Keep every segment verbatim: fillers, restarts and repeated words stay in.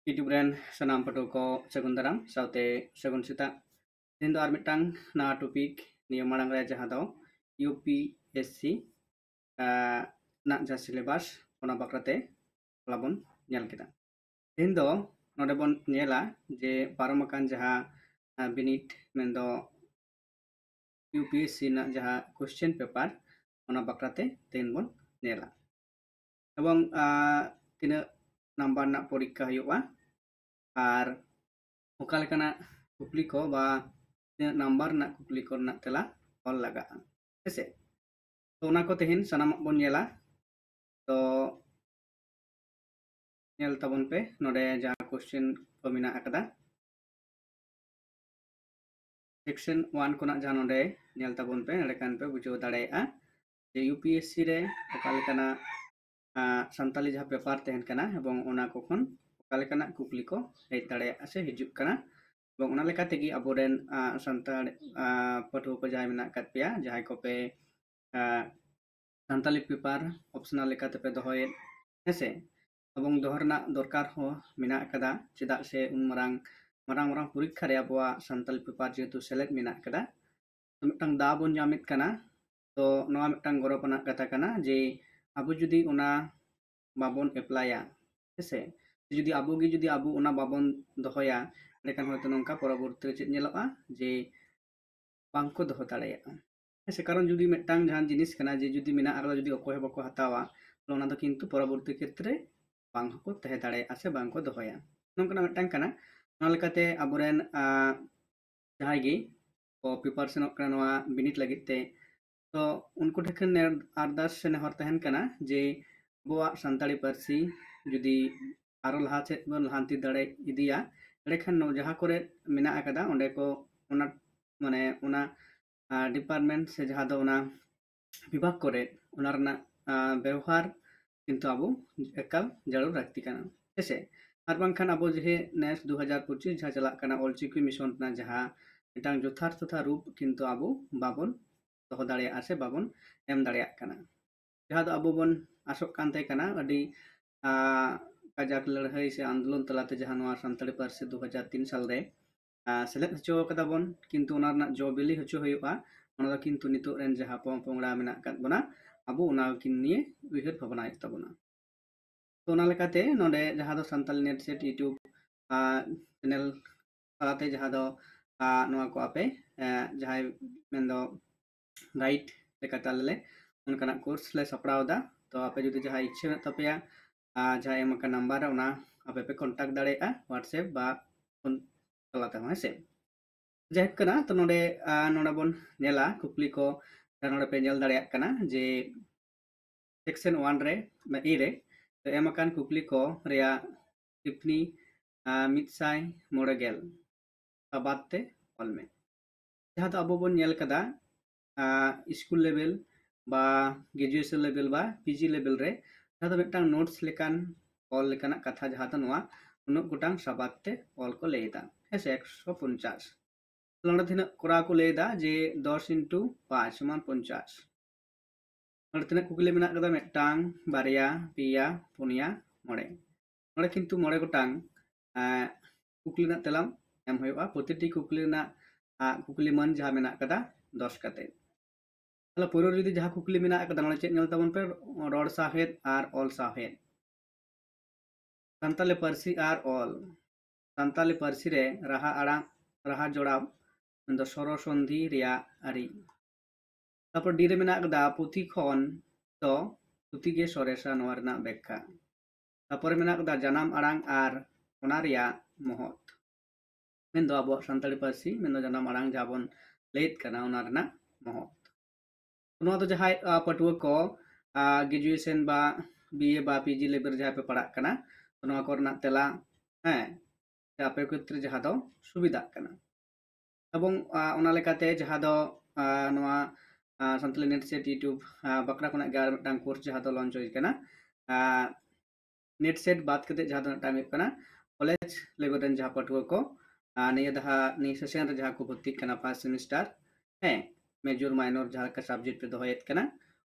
YouTube ᱨᱮᱱ ᱥᱟᱱᱟᱢ ᱯᱟᱹᱴᱷᱩᱣᱟᱹ ᱠᱚ ᱥᱟᱹᱜᱩᱱ ᱫᱟᱨᱟᱢ ᱥᱟᱶᱛᱮ ᱥᱟᱹᱜᱩᱱ ᱥᱮᱛᱟᱜ᱾ ᱛᱮᱦᱮᱧ ᱫᱚ ᱟᱨ ᱢᱤᱫᱴᱟᱝ ᱱᱟᱣᱟ ᱴᱚᱯᱤᱠ ᱱᱤᱭᱟᱹ ᱢᱟᱲᱟᱝ ᱨᱮ, ᱡᱟᱦᱟᱸ ᱫᱚ ᱤᱭᱩ ᱯᱤ ᱮᱥ ᱥᱤ ᱨᱮᱱᱟᱜ ᱡᱟᱦᱟᱸ ᱥᱤᱞᱮᱵᱟᱥ, ᱚᱱᱟ ᱵᱟᱠᱷᱨᱟᱛᱮ ᱦᱚᱞᱟ ᱵᱚᱱ ᱧᱮᱞ ᱠᱮᱫᱟ᱾ ᱛᱮᱦᱮᱧ ᱫᱚ ᱱᱚᱰᱮ ᱵᱚᱱ ᱧᱮᱞᱟ ᱡᱮ ᱯᱟᱨᱚᱢ ᱟᱠᱟᱱ ᱡᱟᱦᱟᱸ ᱵᱤᱱᱤᱰ, ᱢᱮᱱᱫᱚ ᱤᱭᱩ ᱯᱤ ᱮᱥ ᱥᱤ ᱨᱮᱱᱟᱜ ᱡᱟᱦᱟᱸ ᱠᱚᱥᱪᱮᱱ ᱯᱮᱯᱟᱨ, ᱚᱱᱟ ᱵᱟᱠᱷᱨᱟᱛᱮ ᱛᱮᱦᱮᱧ ᱵᱚᱱ ᱧᱮᱞᱟ᱾ ᱮᱵᱚᱝ ᱛᱤᱱᱟᱹᱜ ᱱᱟᱢᱵᱟᱨ ᱨᱮᱱᱟᱜ ᱯᱚᱨᱤᱠᱠᱷᱟ ᱦᱩᱭᱩᱜᱼᱟ ᱟᱨ ᱚᱠᱟ ᱞᱮᱠᱟᱱᱟᱜ ᱠᱩᱠᱞᱤ ᱠᱚ ᱵᱟ ᱛᱤᱱᱟᱹᱜ ᱱᱟᱢᱵᱟᱨ ᱨᱮᱱᱟᱜ ᱠᱩᱠᱞᱤ ᱠᱚ ᱨᱮᱱᱟᱜ ᱛᱮᱞᱟ ᱚᱞ ᱞᱟᱜᱟᱜᱼᱟ, ᱦᱮᱸᱥᱮ? ᱛᱚ ᱚᱱᱟ ᱠᱚ ᱛᱮᱦᱮᱧ ᱥᱟᱱᱟᱢᱟᱜ ᱵᱚᱱ ᱧᱮᱞᱟ᱾ ᱛᱚ ᱧᱮᱞ ᱛᱟᱵᱚᱱ ᱯᱮ, ᱱᱚᱰᱮ ᱡᱟᱦᱟᱸ ᱠᱚᱥᱪᱮᱱ ᱠᱚ ᱢᱮᱱᱟᱜ ᱟᱠᱟᱫᱟ, ᱥᱮᱠᱥᱚᱱ ᱳᱣᱟᱱ ᱠᱷᱚᱱᱟᱜ ᱡᱟᱦᱟᱸ ᱱᱚᱰᱮ ᱧᱮᱞ ᱛᱟᱵᱚᱱ ᱯᱮ, ᱱᱚᱰᱮ ᱠᱷᱟᱱ ᱯᱮ ᱵᱩᱡᱷᱟᱹᱣ ᱫᱟᱲᱮᱭᱟᱜᱼᱟ ᱡᱮ ᱤᱭᱩ ᱯᱤ ᱮᱥ ᱥᱤ ᱨᱮ ᱚᱠᱟ ᱞᱮᱠᱟᱱᱟᱜ ᱥᱟᱱᱛᱟᱞᱤ ᱡᱟᱦᱟᱸ ᱯᱮᱯᱟᱨ ᱛᱟᱦᱮᱱ ᱠᱟᱱᱟ ᱮᱵᱚᱝ ᱚᱱᱟ ᱠᱚ ᱠᱷᱚᱱ ᱚᱠᱟ ᱞᱮᱠᱟᱱᱟᱜ ᱠᱩᱠᱞᱤ ᱠᱚ ᱦᱮᱡ ᱫᱟᱲᱮᱭᱟᱜᱼᱟ ᱥᱮ ᱦᱤᱡᱩᱜ ᱠᱟᱱᱟ᱾ ᱮᱵᱚᱝ ᱚᱱᱟ ᱞᱮᱠᱟ ᱛᱮᱜᱮ ᱟᱵᱚᱨᱮᱱ ᱥᱟᱱᱛᱟᱲ ᱯᱟᱹᱴᱷᱩᱣᱟᱹ ᱠᱚ ᱡᱟᱦᱟᱸᱭ ᱢᱮᱱᱟᱜ ᱟᱠᱟᱫ ᱯᱮᱭᱟ, ᱡᱟᱦᱟᱸᱭ ᱠᱚᱯᱮ ᱥᱟᱱᱛᱟᱞᱤ ᱯᱮᱯᱟᱨ ᱚᱯᱥᱚᱱᱟᱞ ᱞᱮᱠᱟ ᱛᱮᱯᱮ ᱫᱚᱦᱚᱭᱮᱫ, ᱦᱮᱸᱥᱮ? ᱮᱵᱚᱝ ᱫᱚᱦᱚ ᱨᱮᱱᱟᱜ ᱫᱚᱨᱠᱟᱨ ᱦᱚᱸ ᱢᱮᱱᱟᱜ ᱟᱠᱟᱫᱟ, ᱪᱮᱫᱟᱜ ᱥᱮ ᱩᱱ ᱢᱟᱨᱟᱝ ᱢᱟᱨᱟᱝ ᱢᱟᱨᱟᱝ ᱯᱚᱨᱤᱠᱠᱷᱟ ᱨᱮ ᱟᱵᱚᱣᱟᱜ ᱥᱟᱱᱛᱟᱞᱤ ᱯᱮᱯᱟᱨ ᱡᱮᱦᱮᱛᱩ ᱥᱮᱞᱮᱫ ᱢᱮᱱᱟᱜ ᱟᱠᱟᱫᱟ, ᱛᱚ ᱢᱤᱫᱴᱟᱝ ᱫᱟᱣ ᱵᱚᱱ ᱧᱟᱢᱮᱫ ᱠᱟᱱᱟ᱾ ᱛᱚ ᱱᱚᱣᱟ ᱢᱤᱫᱴᱟᱝ ᱜᱚᱨᱚᱵᱽ ᱟᱱᱟᱜ ᱠᱟᱛᱷᱟ ᱠᱟᱱᱟ ᱡᱮ ᱟᱵᱚ ᱡᱩᱫᱤ ᱚᱱᱟ ᱵᱟᱵᱚᱱ ᱮᱯᱞᱟᱭᱟ, ᱦᱮᱸᱥᱮ, ᱡᱩᱫᱤ ᱟᱵᱚ ᱜᱮ ᱡᱩᱫᱤ ᱟᱵᱚ ᱚᱱᱟ ᱵᱟᱵᱚᱱ ᱫᱚᱦᱚᱭᱟ, ᱮᱸᱰᱮᱠᱷᱟᱱ ᱦᱚᱭᱛᱳ ᱱᱚᱝᱠᱟ ᱯᱚᱨᱚᱵᱚᱨᱛᱤ ᱨᱮ ᱪᱮᱫ ᱧᱮᱞᱚᱜᱼᱟ ᱡᱮ ᱵᱟᱝᱠᱚ ᱫᱚᱦᱚ ᱫᱟᱲᱮᱭᱟᱜᱼᱟ, ᱦᱮᱸᱥᱮ? ᱠᱟᱨᱚᱱ ᱡᱩᱫᱤ ᱢᱤᱫᱴᱟᱝ ᱡᱟᱦᱟᱱ ᱡᱤᱱᱤᱥ ᱠᱟᱱᱟ ᱡᱮ ᱡᱩᱫᱤ ᱢᱮᱱᱟᱜ ᱟᱠᱟᱫᱟ, ᱡᱩᱫᱤ ᱚᱠᱚᱭ ᱦᱚᱸ ᱵᱟᱠᱚ ᱦᱟᱛᱟᱣᱟ, ᱛᱟᱦᱞᱮ ᱚᱱᱟ ᱫᱚ ᱠᱤᱱᱛᱩ ᱯᱚᱨᱚᱵᱚᱨᱛᱤ ᱠᱷᱮᱛᱨᱮ ᱵᱟᱝ ᱦᱚᱸᱠᱚ ᱛᱟᱦᱮᱸ ᱫᱟᱲᱮᱭᱟᱜᱼᱟ ᱥᱮ ᱵᱟᱝ ᱠᱚ ᱫᱚᱦᱚᱭᱟ, ᱱᱚᱝᱠᱟᱱᱟᱜ ᱢᱤᱫᱴᱟᱝ ᱠᱟᱱᱟ᱾ ᱚᱱᱟ ᱞᱮᱠᱟᱛᱮ ᱟᱵᱚᱨᱮᱱ ᱡᱟᱦᱟᱸᱭ ᱜᱮ ᱠᱚ ᱯᱨᱤᱯᱟᱨᱮᱥᱚᱱᱚᱜ ᱠᱟᱱᱟ ᱱᱚᱣᱟ ᱵᱤᱱᱤᱰ ᱞᱟᱹᱜᱤᱫ ᱛᱮ, ᱛᱚ ᱩᱱᱠᱩ ᱴᱷᱮᱱ ᱠᱷᱚᱱ ᱟᱨᱫᱟᱥ ᱥᱮ ᱱᱮᱦᱚᱨ ᱛᱟᱦᱮᱱ ᱠᱟᱱᱟ ᱡᱮ ᱟᱵᱚᱣᱟᱜ ᱥᱟᱱᱛᱟᱲᱤ ᱯᱟᱹᱨᱥᱤ ᱡᱩᱫᱤ ᱟᱨᱚ ᱞᱟᱦᱟ ᱥᱮᱫ ᱵᱚᱱ ᱞᱟᱦᱟᱱᱛᱤ ᱫᱟᱲᱮ ᱤᱫᱤᱭᱟ, ᱮᱸᱰᱮᱠᱷᱟᱱ ᱱᱚᱣᱟ ᱡᱟᱦᱟᱸ ᱠᱚᱨᱮ ᱢᱮᱱᱟᱜ ᱟᱠᱟᱫᱟ ᱚᱸᱰᱮ ᱠᱚ ᱚᱱᱟ ᱢᱟᱱᱮ ᱚᱱᱟ ᱰᱤᱯᱟᱨᱴᱢᱮᱱᱴ ᱥᱮ ᱡᱟᱦᱟᱸ ᱫᱚ ᱚᱱᱟ ᱵᱤᱵᱷᱟᱜᱽ ᱠᱚᱨᱮ ᱚᱱᱟ ᱨᱮᱱᱟᱜ ᱵᱮᱣᱦᱟᱨ ᱠᱤᱱᱛᱩ ᱟᱵᱚ ᱮᱠᱟᱞ ᱡᱟᱹᱨᱩᱲ ᱞᱟᱹᱠᱛᱤ ᱠᱟᱱᱟ, ᱦᱮᱸᱥᱮ? ᱟᱨ ᱵᱟᱝᱠᱷᱟᱱ ᱟᱵᱚ ᱡᱮ ᱱᱮᱥ ᱫᱩ ᱦᱟᱡᱟᱨ ᱯᱚᱸᱪᱤᱥ ᱡᱟᱦᱟᱸ ᱪᱟᱞᱟᱜ ᱠᱟᱱᱟ ᱚᱞᱪᱤᱠᱤ ᱢᱤᱥᱚᱱ ᱨᱮᱱᱟᱜ ᱡᱟᱦᱟᱸ ᱢᱤᱫᱴᱟᱝ ᱡᱚᱛᱷᱟᱨᱛᱷᱚᱛᱟ ᱨᱩᱯ ᱠᱤᱱᱛᱩ ᱟᱵᱚ ᱵᱟᱵᱚᱱ ᱫᱚᱦᱚ ᱫᱟᱲᱮᱭᱟᱜᱼᱟ ᱥᱮ ᱵᱟᱵᱚᱱ ᱮᱢ ᱫᱟᱲᱮᱭᱟᱜ ᱠᱟᱱᱟ, ᱡᱟᱦᱟᱸ ᱫᱚ ᱟᱵᱚ ᱵᱚᱱ ᱟᱥᱚᱜ ᱠᱟᱱ ᱛᱟᱦᱮᱸ ᱠᱟᱱᱟ ᱟᱹᱰᱤ ᱠᱟᱡᱟᱠ ᱞᱟᱹᱲᱦᱟᱹᱭ ᱥᱮ ᱟᱱᱫᱳᱞᱚᱱ ᱛᱟᱞᱟᱛᱮ ᱡᱟᱦᱟᱸ ᱱᱚᱣᱟ ᱥᱟᱱᱛᱟᱲᱤ ᱯᱟᱹᱨᱥᱤ ᱫᱩ ᱦᱟᱡᱟᱨ ᱛᱤᱱ ᱥᱟᱞ ᱨᱮ ᱟᱸ, ᱥᱮᱞᱮᱫ ᱦᱚᱪᱚ ᱠᱟᱫᱟ ᱵᱚᱱ, ᱠᱤᱱᱛᱩ ᱚᱱᱟ ᱨᱮᱱᱟᱜ ᱡᱚ ᱵᱤᱞᱤ ᱦᱚᱪᱚ ᱦᱩᱭᱩᱜᱼᱟ᱾ ᱚᱱᱟ ᱫᱚ ᱠᱤᱱᱛᱩ ᱱᱤᱛᱚᱜ ᱨᱮᱱ ᱡᱟᱦᱟᱸ ᱯᱚᱝ ᱯᱚᱝᱲᱟ ᱢᱮᱱᱟᱜ ᱟᱠᱟᱫ ᱵᱚᱱᱟ, ᱟᱵᱚ ᱚᱱᱟ ᱠᱤᱱ ᱱᱤᱭᱮ ᱩᱭᱦᱟᱹᱨ ᱵᱷᱟᱵᱽᱱᱟ ᱦᱩᱭᱩᱜ ᱛᱟᱵᱚᱱᱟ᱾ ᱛᱚ ᱚᱱᱟ ᱞᱮᱠᱟᱛᱮ ᱱᱚᱰᱮ ᱡᱟᱦᱟᱸ ᱫᱚ ᱥᱟᱱᱛᱟᱞᱤ ᱱᱮᱴ ᱥᱮᱴ YouTube, ᱟᱸ, ᱪᱮᱱᱮᱞ ᱛᱟᱞᱟᱛᱮ ᱡᱟᱦᱟᱸ ᱫᱚ, ᱟᱸ, ᱱᱚᱣᱟ ᱠᱚ ᱟᱯᱮ, ᱮᱸ, ᱡᱟᱦᱟᱸᱭ ᱢᱮᱱᱫᱚ ᱜᱟᱭᱤᱰ ᱞᱮᱠᱟᱛᱮ ᱟᱞᱮ ᱞᱮ ᱚᱱᱠᱟᱱᱟᱜ ᱠᱳᱨᱥ ᱞᱮ ᱥᱟᱯᱲᱟᱣ ᱮᱫᱟ᱾ ᱛᱚ ᱟᱯᱮ ᱡᱩᱫᱤ ᱡᱟᱦᱟᱸᱭ ᱤᱪᱪᱷᱟᱹ ᱢᱮᱱᱟᱜ ᱛᱟᱯᱮᱭᱟ, ᱟᱨ ᱡᱟᱦᱟᱸ ᱮᱢ ᱟᱠᱟᱱ ᱱᱟᱢᱵᱟᱨ ᱨᱮ, ᱚᱱᱟ ᱟᱯᱮ ᱯᱮ ᱠᱚᱱᱴᱟᱠᱴ ᱫᱟᱲᱮᱭᱟᱜᱼᱟ WhatsApp ᱵᱟ ᱯᱷᱳᱱ ᱛᱟᱞᱟ ᱛᱮᱦᱚᱸ, ᱦᱮᱸ ᱥᱮ᱾ ᱡᱟᱭᱦᱳᱠ ᱠᱟᱱᱟ, ᱛᱚ ᱱᱚᱰᱮ, ᱟᱨ ᱱᱚᱰᱮ ᱵᱚᱱ ᱧᱮᱞᱟ ᱠᱩᱠᱞᱤ ᱠᱚ, ᱡᱟᱦᱟᱸ ᱱᱚᱰᱮ ᱯᱮ ᱧᱮᱞ ᱫᱟᱲᱮᱭᱟᱜ ᱠᱟᱱᱟ ᱡᱮ ᱥᱮᱠᱥᱚᱱ ᱳᱣᱟᱱ ᱨᱮ, ᱮ ᱨᱮ, ᱛᱚ ᱮᱢ ᱟᱠᱟᱱ ᱠᱩᱠᱞᱤ ᱠᱚ ᱨᱮᱭᱟᱜ ᱴᱤᱯᱯᱱᱤ, ᱟᱨ, ᱢᱤᱫ ᱥᱟᱭ ᱢᱚᱬᱮ ᱜᱮᱞ ᱥᱟᱵᱟᱫ ᱛᱮ ᱚᱞ ᱢᱮ᱾ ᱡᱟᱦᱟᱸ ᱫᱚ ᱟᱵᱚ ᱵᱚᱱ ᱧᱮᱞ ᱠᱟᱫᱟ, ᱟᱸ, ᱥᱠᱩᱞ ᱞᱮᱵᱮᱞ ᱵᱟ ᱜᱨᱮᱡᱩᱭᱮᱥᱚᱱ ᱞᱮᱵᱮᱞ ᱵᱟ ᱯᱤᱡᱤ ᱞᱮᱵᱮᱞ ᱨᱮ, ᱡᱟᱦᱟᱸ ᱫᱚ ᱢᱤᱫᱴᱟᱝ ᱱᱳᱴᱥ ᱞᱮᱠᱟᱱ ᱚᱞ ᱞᱮᱠᱟᱱᱟᱜ ᱠᱟᱛᱷᱟ, ᱡᱟᱦᱟᱸ ᱫᱚ ᱱᱚᱣᱟ ᱩᱱᱟᱹᱜ ᱜᱚᱴᱟᱝ ᱥᱟᱵᱟᱫ ᱛᱮ ᱚᱞ ᱠᱚ ᱞᱟᱹᱭ ᱮᱫᱟ, ᱦᱮᱸ ᱥᱮ, ᱮᱠᱥᱚ ᱯᱚᱧᱪᱟᱥ᱾ ᱱᱚᱰᱮ ᱛᱤᱱᱟᱹᱜ ᱠᱚᱨᱟᱣ ᱠᱚ ᱞᱟᱹᱭ ᱮᱫᱟ ᱡᱮ ᱫᱚᱥ ᱤᱱᱴᱩ ᱯᱟᱸᱪ ᱥᱚᱢᱟᱱ ᱯᱚᱧᱪᱟᱥ᱾ ᱱᱚᱰᱮ ᱛᱤᱱᱟᱹᱜ ᱠᱩᱠᱞᱤ ᱢᱮᱱᱟᱜ ᱠᱟᱫᱟ? ᱢᱤᱫᱴᱟᱝ, ᱵᱟᱨᱭᱟ, ᱯᱮᱭᱟ, ᱯᱩᱱᱭᱟ, ᱢᱚᱬᱮ᱾ ᱱᱚᱰᱮ ᱠᱤᱱᱛᱩ ᱢᱚᱬᱮ ᱜᱚᱴᱟᱝ, ᱮᱸ, ᱠᱩᱠᱞᱤ ᱨᱮᱱᱟᱜ ᱛᱮᱞᱟᱢ ᱮᱢ ᱦᱩᱭᱩᱜᱼᱟ᱾ ᱯᱨᱚᱛᱤᱴᱤ ᱠᱩᱠᱞᱤ ᱨᱮᱱᱟᱜ, ᱟᱸ, ᱠᱩᱠᱞᱤ ᱢᱟᱹᱱ ᱡᱟᱦᱟᱸ ᱢᱮᱱᱟᱜ ᱠᱟᱫᱟ ᱫᱚᱥ ᱠᱟᱛᱮ᱾ ᱛᱟᱦᱞᱮ ᱯᱳᱭᱞᱳ ᱨᱮ ᱡᱩᱫᱤ ᱡᱟᱦᱟᱸ ᱠᱩᱠᱞᱤ ᱢᱮᱱᱟᱜ ᱠᱟᱫᱟ, ᱱᱚᱰᱮ ᱪᱮᱫ ᱧᱮᱞ ᱛᱟᱵᱚᱱ ᱯᱮ? ᱨᱚᱲ ᱥᱟᱶᱦᱮᱫ ᱟᱨ ᱚᱞ ᱥᱟᱶᱦᱮᱫ᱾ ᱥᱟᱱᱛᱟᱞᱤ ᱯᱟᱹᱨᱥᱤ ᱟᱨ ᱚᱞ᱾ ᱥᱟᱱᱛᱟᱞᱤ ᱯᱟᱹᱨᱥᱤ ᱨᱮ ᱨᱟᱦᱟ ᱟᱲᱟᱝ, ᱨᱟᱦᱟ ᱡᱚᱲᱟᱣ ᱢᱮᱱᱫᱚ ᱥᱚᱨᱚ ᱥᱚᱱᱫᱷᱤ ᱨᱮᱭᱟᱜ ᱟᱹᱨᱤ᱾ ᱛᱟᱨᱯᱚᱨ ᱰᱤ ᱨᱮ ᱢᱮᱱᱟᱜ ᱠᱟᱫᱟ ᱯᱩᱛᱷᱤ ᱠᱷᱚᱱ ᱫᱚ ᱯᱩᱛᱷᱤ ᱜᱮ ᱥᱚᱨᱮᱥᱟ, ᱱᱚᱣᱟ ᱨᱮᱱᱟᱜ ᱵᱮᱠᱠᱷᱟ᱾ ᱛᱟᱨᱯᱚᱨᱮ ᱢᱮᱱᱟᱜ ᱠᱟᱫᱟ ᱡᱟᱱᱟᱢ ᱟᱲᱟᱝ ᱟᱨ ᱚᱱᱟ ᱨᱮᱭᱟᱜ ᱢᱚᱦᱚᱛ, ᱢᱮᱱᱫᱚ ᱟᱵᱚᱣᱟᱜ ᱥᱟᱱᱛᱟᱲᱤ ᱯᱟᱹᱨᱥᱤ ᱢᱮᱱᱫᱚ ᱡᱟᱱᱟᱢ ᱟᱲᱟᱝ ᱡᱟᱦᱟᱸ ᱵᱚᱱ ᱞᱟᱹᱭᱮᱫ ᱠᱟᱱᱟ, ᱚᱱᱟ ᱨᱮᱱᱟᱜ ᱢᱚᱦᱚᱛ᱾ ᱱᱚᱣᱟ ᱫᱚ ᱡᱟᱦᱟᱸᱭ, ᱟ, ᱯᱟᱹᱴᱷᱩᱣᱟᱹ ᱠᱚ, ᱟ, ᱜᱨᱮᱡᱩᱭᱮᱥᱚᱱ ᱵᱟ ᱵᱤ ᱮ ᱵᱟ ᱯᱤ ᱡᱤ ᱞᱮᱵᱮᱞ ᱨᱮ ᱡᱟᱦᱟᱸᱭ ᱯᱮ ᱯᱟᱲᱦᱟᱜ ᱠᱟᱱᱟ, ᱛᱚ ᱱᱚᱣᱟ ᱠᱚᱨᱮᱱᱟᱜ ᱛᱮᱞᱟ, ᱦᱮᱸ, ᱥᱮ ᱟᱯᱮ ᱠᱷᱮᱛᱨᱮ ᱡᱟᱦᱟᱸ ᱫᱚ ᱥᱩᱵᱤᱫᱷᱟᱜ ᱠᱟᱱᱟ᱾ ᱮᱵᱚᱝ, ᱟ, ᱚᱱᱟ ᱞᱮᱠᱟᱛᱮ ᱡᱟᱦᱟᱸ ᱫᱚ, ᱟ, ᱱᱚᱣᱟ, ᱟ, ᱥᱟᱱᱛᱟᱞᱤ ᱱᱮᱴ ᱥᱮᱴ YouTube, ᱟ, ᱵᱟᱠᱷᱨᱟ ᱠᱷᱚᱱᱟᱜ ᱜᱮ ᱟᱨ ᱢᱤᱫᱴᱟᱝ ᱠᱳᱨᱥ ᱡᱟᱦᱟᱸ ᱫᱚ ᱞᱚᱧᱪ ᱦᱩᱭ ᱠᱟᱱᱟ᱾ ᱟ, ᱱᱮᱴ ᱥᱮᱴ ᱵᱟᱫ ᱠᱟᱛᱮ ᱡᱟᱦᱟᱸ ᱫᱚ ᱢᱤᱫᱴᱟᱝ ᱦᱩᱭᱩᱜ ᱠᱟᱱᱟ ᱠᱚᱞᱮᱡᱽ ᱞᱮᱵᱮᱞ ᱨᱮᱱ ᱡᱟᱦᱟᱸ ᱯᱟᱹᱴᱷᱩᱣᱟᱹ ᱠᱚ, ᱟ, ᱱᱤᱭᱟᱹ ᱫᱷᱟᱣ, ᱱᱤᱭᱟᱹ ᱥᱮᱥᱚᱱ ᱨᱮ ᱡᱟᱦᱟᱸ ᱠᱚ ᱵᱷᱚᱨᱛᱤᱜ ᱠᱟᱱᱟ ᱯᱷᱟᱥᱴ ᱥᱮᱢᱤᱥᱴᱟᱨ, ᱦᱮᱸ, ᱢᱮᱡᱚᱨ ᱢᱟᱭᱱᱚᱨ ᱡᱟᱦᱟᱸ ᱞᱮᱠᱟ ᱥᱟᱵᱡᱮᱠᱴ ᱯᱮ ᱫᱚᱦᱚᱭᱮᱫ ᱠᱟᱱᱟ,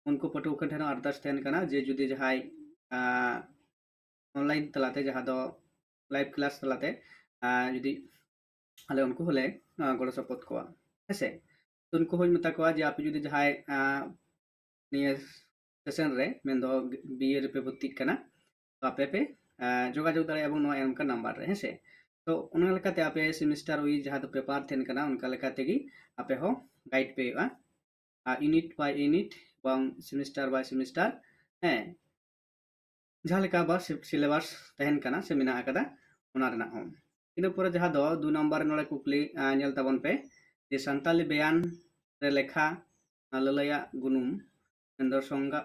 ᱩᱱᱠᱩ ᱯᱟᱹᱴᱷᱩᱣᱟᱹ ᱠᱚ ᱴᱷᱮᱱ ᱦᱚᱸ ᱟᱨᱫᱟᱥ ᱛᱟᱦᱮᱱ ᱠᱟᱱᱟ ᱡᱮ ᱡᱩᱫᱤ ᱡᱟᱦᱟᱸᱭ, ᱟ, online ᱛᱟᱞᱟᱛᱮ, ᱡᱟᱦᱟᱸ ᱫᱚ live class ᱛᱟᱞᱟᱛᱮ ᱟᱨ ᱡᱩᱫᱤ ᱟᱞᱮ ᱩᱱᱠᱩ ᱦᱚᱸᱞᱮ ᱜᱚᱲᱚ ᱥᱚᱯᱚᱦᱚᱫ ᱠᱚᱣᱟ ᱦᱮᱸᱥᱮ᱾ ᱛᱚ ᱩᱱᱠᱩ ᱦᱚᱸᱧ ᱢᱮᱛᱟ ᱠᱚᱣᱟ ᱡᱮ ᱟᱯᱮ ᱡᱩᱫᱤ ᱡᱟᱦᱟᱸᱭ ᱱᱤᱭᱟᱹ session ᱨᱮ ᱢᱮᱱᱫᱚ ᱵᱤ ᱮ ᱨᱮᱯᱮ ᱵᱷᱚᱨᱛᱤᱜ ᱠᱟᱱᱟ, ᱛᱚ ᱟᱯᱮ ᱯᱮ ᱡᱳᱜᱟᱡᱳᱜᱽ ᱫᱟᱲᱮᱭᱟᱜᱼᱟ ᱮᱵᱚᱝ ᱱᱚᱣᱟ ᱮᱢ ᱠᱟᱱ ᱱᱟᱢᱵᱟᱨ ᱨᱮ ᱦᱮᱸᱥᱮ᱾ ᱛᱚ ᱚᱱᱟ ᱞᱮᱠᱟᱛᱮ ᱟᱯᱮ semester wise ᱡᱟᱦᱟᱸ ᱫᱚ paper ᱛᱟᱦᱮᱱ ᱠᱟᱱᱟ ᱚᱱᱠᱟ ᱞᱮᱠᱟ ᱛᱮᱜᱮ ᱟᱯᱮ ᱦᱚᱸ guide ᱯᱮ ᱦᱩᱭᱩᱜᱼᱟ, ᱟᱨ unit by unit ᱮᱵᱚᱝ semester by semester ᱦᱮᱸ ᱡᱟᱦᱟᱸ ᱞᱮᱠᱟ ᱵᱟ syllabus ᱛᱟᱦᱮᱱ ᱠᱟᱱᱟ ᱥᱮ ᱢᱮᱱᱟᱜ ᱟᱠᱟᱫᱟ ᱚᱱᱟ ᱨᱮᱱᱟᱜ ᱦᱚᱸ᱾ ᱤᱱᱟᱹ ᱯᱚᱨᱮ ᱡᱟᱦᱟᱸ ᱫᱚ ᱫᱩ ᱱᱟᱢᱵᱟᱨ ᱨᱮ ᱱᱚᱰᱮ ᱠᱩᱠᱞᱤ ᱧᱮᱞ ᱛᱟᱵᱚᱱ ᱯᱮ ᱡᱮ ᱥᱟᱱᱛᱟᱞᱤ ᱵᱮᱭᱟᱱ ᱨᱮ ᱞᱮᱠᱷᱟ ᱞᱟᱹᱞᱟᱹᱭᱟᱜ ᱜᱩᱱᱩᱢ ᱢᱮᱱᱫᱚ ᱥᱚᱝᱜᱟ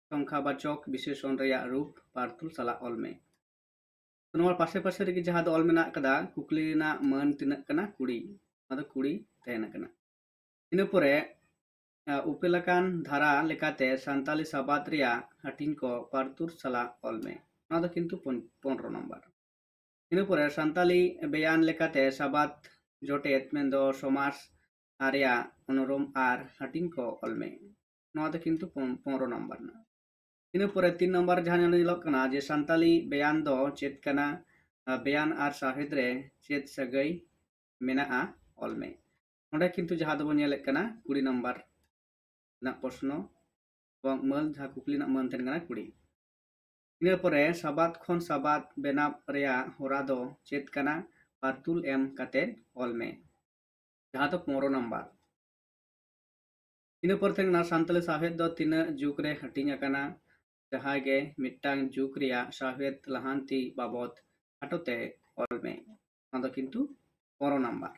ᱥᱚᱝᱠᱷᱟᱵᱟᱪᱚᱠ ᱵᱤᱥᱮᱥᱚᱱ ᱨᱮᱭᱟᱜ ᱨᱩᱯ ᱯᱟᱨᱛᱩᱞ ᱥᱟᱞᱟᱜ ᱚᱞ ᱢᱮ᱾ ᱛᱚ ᱱᱚᱣᱟ ᱯᱟᱥᱮ ᱯᱟᱥᱮ ᱨᱮᱜᱮ ᱡᱟᱦᱟᱸ ᱫᱚ ᱚᱞ ᱢᱮᱱᱟᱜ ᱟᱠᱟᱫᱟ ᱠᱩᱠᱞᱤ ᱨᱮᱱᱟᱜ ᱢᱟᱹᱱ ᱛᱤᱱᱟᱹᱜ ᱠᱟᱱᱟ? ᱠᱩᱲᱤ᱾ ᱚᱱᱟ ᱫᱚ ᱠᱩᱲᱤ ᱛᱟᱦᱮᱱ ᱠᱟᱱᱟ᱾ ᱤᱱᱟᱹ ᱯᱚᱨᱮ ᱩᱯᱮᱞ ᱟᱠᱟᱱ ᱫᱷᱟᱨᱟ ᱞᱮᱠᱟᱛᱮ ᱥᱟᱱᱛᱟᱞᱤ ᱥᱟᱵᱟᱫ ᱨᱮᱭᱟᱜ ᱦᱟᱹᱴᱤᱧ ᱠᱚ ᱯᱟᱨᱛᱩᱨ ᱥᱟᱞᱟᱜ ᱚᱞ ᱢᱮ᱾ ᱱᱚᱣᱟ ᱫᱚ ᱠᱤᱱᱛᱩ ᱯᱚᱱᱨᱚ ᱱᱟᱢᱵᱟᱨ᱾ ᱤᱱᱟᱹ ᱯᱚᱨᱮ ᱥᱟᱱᱛᱟᱞᱤ ᱵᱮᱭᱟᱱ ᱞᱮᱠᱟᱛᱮ ᱥᱟᱵᱟᱫ ᱡᱚᱴᱮᱫ ᱢᱮᱱᱫᱚ ᱥᱚᱢᱟᱥ ᱨᱮᱭᱟᱜ ᱚᱱᱩᱨᱚᱢ ᱟᱨ ᱦᱟᱹᱴᱤᱧ ᱠᱚ ᱚᱞ ᱢᱮ᱾ ᱱᱚᱣᱟ ᱫᱚ ᱠᱤᱱᱛᱩ ᱯᱚᱱᱨᱚ ᱱᱟᱢᱵᱟᱨ ᱨᱮᱱᱟᱜ᱾ ᱤᱱᱟᱹ ᱯᱚᱨᱮ ᱛᱤᱱ ᱱᱟᱢᱵᱟᱨ ᱡᱟᱦᱟᱸ ᱧᱮᱞᱚᱜ ᱠᱟᱱᱟ ᱡᱮ ᱥᱟᱱᱛᱟᱞᱤ ᱵᱮᱭᱟᱱ ᱫᱚ ᱪᱮᱫ ᱠᱟᱱᱟ? ᱵᱮᱭᱟᱱ ᱟᱨ ᱥᱟᱶᱦᱮᱫ ᱨᱮ ᱪᱮᱫ ᱥᱟᱹᱜᱟᱹᱭ ᱢᱮᱱᱟᱜᱼᱟ? ᱚᱞ ᱢᱮ᱾ ᱱᱚᱰᱮ ᱠᱤᱱᱛᱩ ᱡᱟᱦᱟᱸ ᱫᱚᱵᱚᱱ ᱧᱮᱞᱮᱫ ᱠᱟᱱᱟ ᱠᱩᱲᱤ ᱱᱟᱢᱵᱟᱨ ᱨᱮᱱᱟᱜ ᱯᱨᱚᱥᱱᱚ ᱮᱵᱚᱝ ᱢᱟᱹᱞ ᱡᱟᱦᱟᱸ ᱠᱩᱠᱞᱤ ᱨᱮᱱᱟᱜ ᱢᱟᱹᱱ ᱛᱟᱦᱮᱱ ᱠᱟᱱᱟ ᱠᱩᱲᱤ᱾ ᱤᱱᱟᱹ ᱯᱚᱨᱮ ᱥᱟᱵᱟᱫ ᱠᱷᱚᱱ ᱥᱟᱵᱟᱫ ᱵᱮᱱᱟᱣ ᱨᱮᱭᱟᱜ ᱦᱚᱨᱟ ᱫᱚ ᱪᱮᱫ ᱠᱟᱱᱟ? ᱯᱟᱨᱛᱩᱞ ᱮᱢ ᱠᱟᱛᱮ ᱚᱞ ᱢᱮ, ᱡᱟᱦᱟᱸ ᱫᱚ ᱯᱚᱱᱨᱚ ᱱᱟᱢᱵᱟᱨ᱾ ᱤᱱᱟᱹ ᱯᱚᱨ ᱛᱟᱦᱮᱸ ᱠᱟᱱᱟ ᱥᱟᱱᱛᱟᱞᱤ ᱥᱟᱶᱦᱮᱫ ᱫᱚ ᱛᱤᱱᱟᱹᱜ ᱡᱩᱜᱽ ᱨᱮ ᱦᱟᱹᱴᱤᱧ ᱟᱠᱟᱱᱟ? ᱡᱟᱦᱟᱸᱭ ᱜᱮ ᱢᱤᱫᱴᱟᱝ ᱡᱩᱜᱽ ᱨᱮᱭᱟᱜ ᱥᱟᱶᱦᱮᱫ ᱞᱟᱦᱟᱱᱛᱤ ᱵᱟᱵᱚᱫ ᱠᱷᱟᱴᱚ ᱛᱮ ᱚᱞ ᱢᱮ᱾ ᱚᱱᱟ ᱫᱚ ᱠᱤᱱᱛᱩ ᱯᱚᱱᱨᱚ ᱱᱟᱢᱵᱟᱨ᱾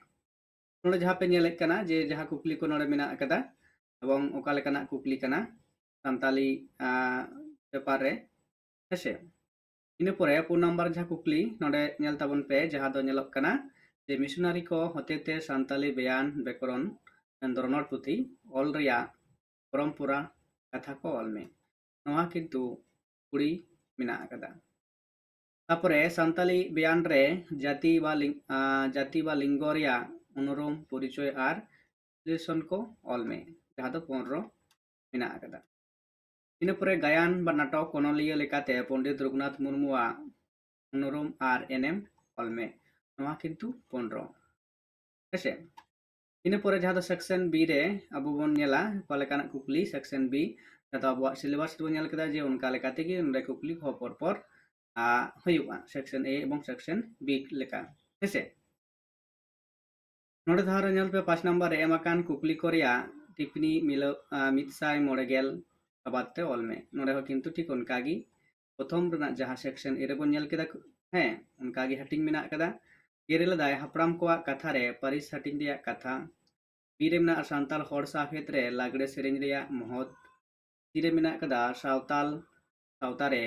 ᱱᱚᱰᱮ ᱡᱟᱦᱟᱸ ᱯᱮ ᱧᱮᱞᱮᱫ ᱠᱟᱱᱟ ᱡᱮ ᱡᱟᱦᱟᱸ ᱠᱩᱠᱞᱤ ᱠᱚ ᱱᱚᱰᱮ ᱢᱮᱱᱟᱜ ᱟᱠᱟᱫᱟ ᱮᱵᱚᱝ ᱚᱠᱟ ᱞᱮᱠᱟᱱᱟᱜ ᱠᱩᱠᱞᱤ ᱠᱟᱱᱟ ᱥᱟᱱᱛᱟᱞᱤ ᱯᱮᱯᱟᱨ ᱨᱮ ᱦᱮᱸᱥᱮ᱾ ᱤᱱᱟᱹ ᱯᱚᱨᱮ ᱯᱩᱱ ᱱᱟᱢᱵᱟᱨ ᱡᱟᱦᱟᱸ ᱠᱩᱠᱞᱤ ᱱᱚᱰᱮ ᱧᱮᱞ ᱛᱟᱵᱚᱱ ᱯᱮ, ᱡᱟᱦᱟᱸ ᱫᱚ ᱧᱮᱞᱚᱜ ᱠᱟᱱᱟ ᱡᱮ ᱢᱤᱥᱚᱱᱟᱨᱤ ᱠᱚ ᱦᱚᱛᱮᱛᱮ ᱥᱟᱱᱛᱟᱞᱤ ᱵᱮᱭᱟᱱ ᱵᱮᱠᱚᱨᱚᱱ ᱨᱚᱱᱚᱲ ᱯᱩᱛᱷᱤ ᱚᱞ ᱨᱮᱭᱟᱜ ᱯᱚᱨᱚᱢᱯᱚᱨᱟ ᱠᱟᱛᱷᱟ ᱠᱚ ᱚᱞ ᱢᱮ᱾ ᱱᱚᱣᱟ ᱠᱤᱱᱛᱩ ᱠᱩᱲᱤ ᱢᱮᱱᱟᱜ ᱟᱠᱟᱫᱟ᱾ ᱛᱟᱯᱚᱨᱮ ᱥᱟᱱᱛᱟᱞᱤ ᱵᱮᱭᱟᱱ ᱨᱮ ᱡᱟᱹᱛᱤ ᱵᱟ ᱞᱤᱝ-, ᱟᱸ, ᱡᱟᱹᱛᱤ ᱵᱟ ᱞᱤᱝᱜᱚ ᱨᱮᱭᱟᱜ ᱚᱱᱩᱨᱚᱢ ᱯᱚᱨᱤᱪᱚᱭ ᱟᱨ ᱵᱤᱥᱞᱮᱥᱚᱱ ᱠᱚ ᱚᱞ ᱢᱮ, ᱡᱟᱦᱟᱸ ᱫᱚ ᱯᱚᱱᱨᱚ ᱢᱮᱱᱟᱜ ᱟᱠᱟᱫᱟ᱾ ᱤᱱᱟᱹ ᱯᱚᱨᱮ ᱜᱟᱭᱟᱱ ᱵᱟ ᱱᱟᱴᱚᱠ ᱚᱱᱚᱞᱤᱭᱟᱹ ᱞᱮᱠᱟᱛᱮ ᱯᱚᱱᱰᱤᱛ ᱨᱚᱜᱷᱩᱱᱟᱛᱷ ᱢᱩᱨᱢᱩᱣᱟᱜ ᱚᱱᱩᱨᱚᱢ ᱟᱨ ᱮᱱᱮᱢ ᱚᱞ ᱢᱮ, ᱱᱚᱣᱟ ᱠᱤᱱᱛᱩ ᱯᱚᱱᱨᱚ᱾ ᱦᱮᱸᱥᱮ? ᱤᱱᱟᱹ ᱯᱚᱨᱮ ᱡᱟᱦᱟᱸ ᱫᱚ ᱥᱮᱠᱥᱚᱱ ᱵᱤ ᱨᱮ ᱟᱵᱚ ᱵᱚᱱ ᱧᱮᱞᱟ ᱚᱠᱟ ᱞᱮᱠᱟᱱᱟᱜ ᱠᱩᱠᱞᱤ, ᱥᱮᱠᱥᱚᱱ ᱵᱤ ᱡᱟᱦᱟᱸ ᱫᱚ ᱟᱵᱚᱣᱟᱜ ᱥᱤᱞᱮᱵᱟᱥ ᱨᱮᱵᱚᱱ ᱧᱮᱞ ᱠᱮᱫᱟ ᱡᱮ ᱚᱱᱠᱟ ᱞᱮᱠᱟ ᱛᱮᱜᱮ ᱱᱚᱰᱮ ᱠᱩᱠᱞᱤ ᱠᱚᱦᱚᱸ ᱯᱚᱨ ᱯᱚᱨ ᱦᱩᱭᱩᱜᱼᱟ, ᱥᱮᱠᱥᱚᱱ ᱮ ᱮᱵᱚᱝ ᱥᱮᱠᱥᱚᱱ ᱵᱤ ᱞᱮᱠᱟ᱾ ᱦᱮᱸᱥᱮ? ᱱᱚᱰᱮ ᱫᱷᱟᱨᱟ ᱧᱮᱞ ᱯᱮ, ᱯᱟᱸᱪ ᱱᱟᱢᱵᱟᱨ ᱨᱮ ᱮᱢ ᱟᱠᱟᱱ ᱠᱩᱠᱞᱤ ᱠᱚ ᱨᱮᱭᱟᱜ ᱴᱤᱯᱯᱤᱱᱤ ᱢᱤᱞᱟᱹᱣ ᱢᱤᱫ ᱥᱟᱭ ᱢᱚᱬᱮ ᱜᱮᱞ ᱟᱵᱟᱫ ᱛᱮ ᱚᱞ ᱢᱮ᱾ ᱱᱚᱰᱮ ᱦᱚᱸ ᱠᱤᱱᱛᱩ ᱴᱷᱤᱠ ᱚᱱᱠᱟ ᱜᱮ ᱯᱨᱚᱛᱷᱚᱢ ᱨᱮᱱᱟᱜ ᱡᱟᱦᱟᱸ ᱥᱮᱠᱥᱚᱱ ᱮ ᱨᱮᱵᱚᱱ ᱧᱮᱞ ᱠᱮᱫᱟ, ᱦᱮᱸ, ᱚᱱᱠᱟ ᱜᱮ ᱦᱟᱹᱴᱤᱧ ᱢᱮᱱᱟᱜ ᱠᱟᱫᱟ᱾ ᱮ ᱨᱮ ᱞᱟᱹᱭᱫᱟᱭ ᱦᱟᱯᱲᱟᱢ ᱠᱚᱣᱟᱜ ᱠᱟᱛᱷᱟ ᱨᱮ ᱯᱟᱹᱨᱤᱥ ᱦᱟᱹᱴᱤᱧ ᱨᱮᱭᱟᱜ ᱠᱟᱛᱷᱟ᱾ ᱵᱤ ᱨᱮ ᱢᱮᱱᱟᱜᱼᱟ ᱥᱟᱱᱛᱟᱲ ᱦᱚᱲ ᱥᱟᱶᱦᱮᱫ ᱨᱮ ᱞᱟᱜᱽᱲᱮ ᱥᱮᱨᱮᱧ ᱨᱮᱭᱟᱜ ᱢᱚᱦᱚᱛ᱾ ᱥᱤ ᱨᱮ ᱢᱮᱱᱟᱜ ᱠᱟᱫᱟ ᱥᱟᱶᱛᱟᱞ ᱥᱟᱶᱛᱟ ᱨᱮ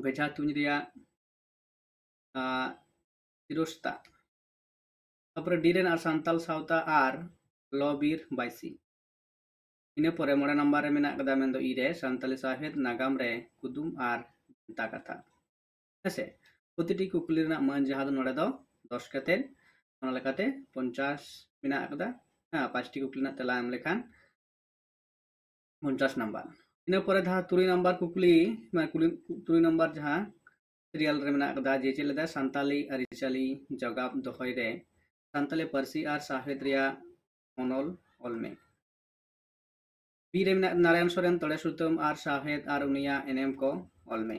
ᱵᱮᱡᱷᱟ ᱛᱩᱧ ᱨᱮᱭᱟᱜ ᱥᱤᱨᱚᱥᱛᱟ᱾ ᱛᱟᱨᱯᱚᱨᱮ ᱰᱤ ᱨᱮᱱᱟᱜ ᱥᱟᱱᱛᱟᱞ ᱥᱟᱶᱛᱟ ᱟᱨ ᱞᱚ ᱵᱤᱨ ᱵᱟᱭᱥᱤ᱾ ᱤᱱᱟᱹ ᱯᱚᱨᱮ ᱢᱚᱬᱮ ᱱᱟᱢᱵᱟᱨ ᱨᱮ ᱢᱮᱱᱟᱜ ᱠᱟᱫᱟ ᱢᱮᱱᱫᱚ ᱤ ᱨᱮ ᱥᱟᱱᱛᱟᱞᱤ ᱥᱟᱶᱦᱮᱫ ᱱᱟᱜᱟᱢ ᱨᱮ ᱠᱩᱫᱩᱢ ᱟᱨ ᱵᱷᱮᱱᱛᱟ ᱠᱟᱛᱷᱟ᱾ ᱦᱮᱸᱥᱮ? ᱯᱨᱚᱛᱤᱴᱤ ᱠᱩᱠᱞᱤ ᱨᱮᱱᱟᱜ ᱢᱟᱹᱱ ᱡᱟᱦᱟᱸ ᱫᱚ ᱱᱚᱰᱮ ᱫᱚ ᱫᱚᱥ ᱠᱟᱛᱮ, ᱚᱱᱟ ᱞᱮᱠᱟᱛᱮ ᱯᱚᱧᱪᱟᱥ ᱢᱮᱱᱟᱜ ᱟᱠᱟᱫᱟ᱾ ᱦᱮᱸ, ᱯᱟᱸᱪᱴᱤ ᱠᱩᱠᱞᱤ ᱨᱮᱱᱟᱜ ᱛᱮᱞᱟ ᱮᱢ ᱞᱮᱠᱷᱟᱱ ᱯᱚᱧᱪᱟᱥ ᱱᱟᱢᱵᱟᱨ᱾ ᱤᱱᱟᱹ ᱯᱚᱨᱮ ᱡᱟᱦᱟᱸ ᱛᱩᱨᱩᱭ ᱱᱟᱢᱵᱟᱨ ᱠᱩᱠᱞᱤ, ᱢᱟᱱᱮ ᱠᱩᱞᱤ, ᱛᱩᱨᱩᱭ ᱱᱟᱢᱵᱟᱨ ᱡᱟᱦᱟᱸ ᱥᱤᱨᱤᱭᱟᱞ ᱨᱮ ᱢᱮᱱᱟᱜ ᱟᱠᱟᱫᱟ ᱡᱮ ᱪᱮᱫ ᱞᱮᱫᱟ ᱥᱟᱱᱛᱟᱞᱤ ᱟᱹᱨᱤᱪᱟᱹᱞᱤ ᱡᱚᱜᱟᱣ ᱫᱚᱦᱚᱭ ᱨᱮ ᱥᱟᱱᱛᱟᱞᱤ ᱯᱟᱹᱨᱥᱤ ᱟᱨ ᱥᱟᱶᱦᱮᱫ ᱨᱮᱭᱟᱜ ᱚᱱᱚᱞ ᱚᱞ ᱢᱮ᱾ ᱵᱤ ᱨᱮ ᱢᱮᱱᱟᱜ ᱱᱟᱨᱟᱭᱚᱱ ᱥᱚᱨᱮᱱ ᱛᱚᱲᱮ ᱥᱩᱛᱟᱹᱢ ᱟᱨ ᱥᱟᱶᱦᱮᱫ ᱟᱨ ᱩᱱᱤᱭᱟᱜ ᱮᱱᱮᱢ ᱠᱚ ᱚᱞ ᱢᱮ᱾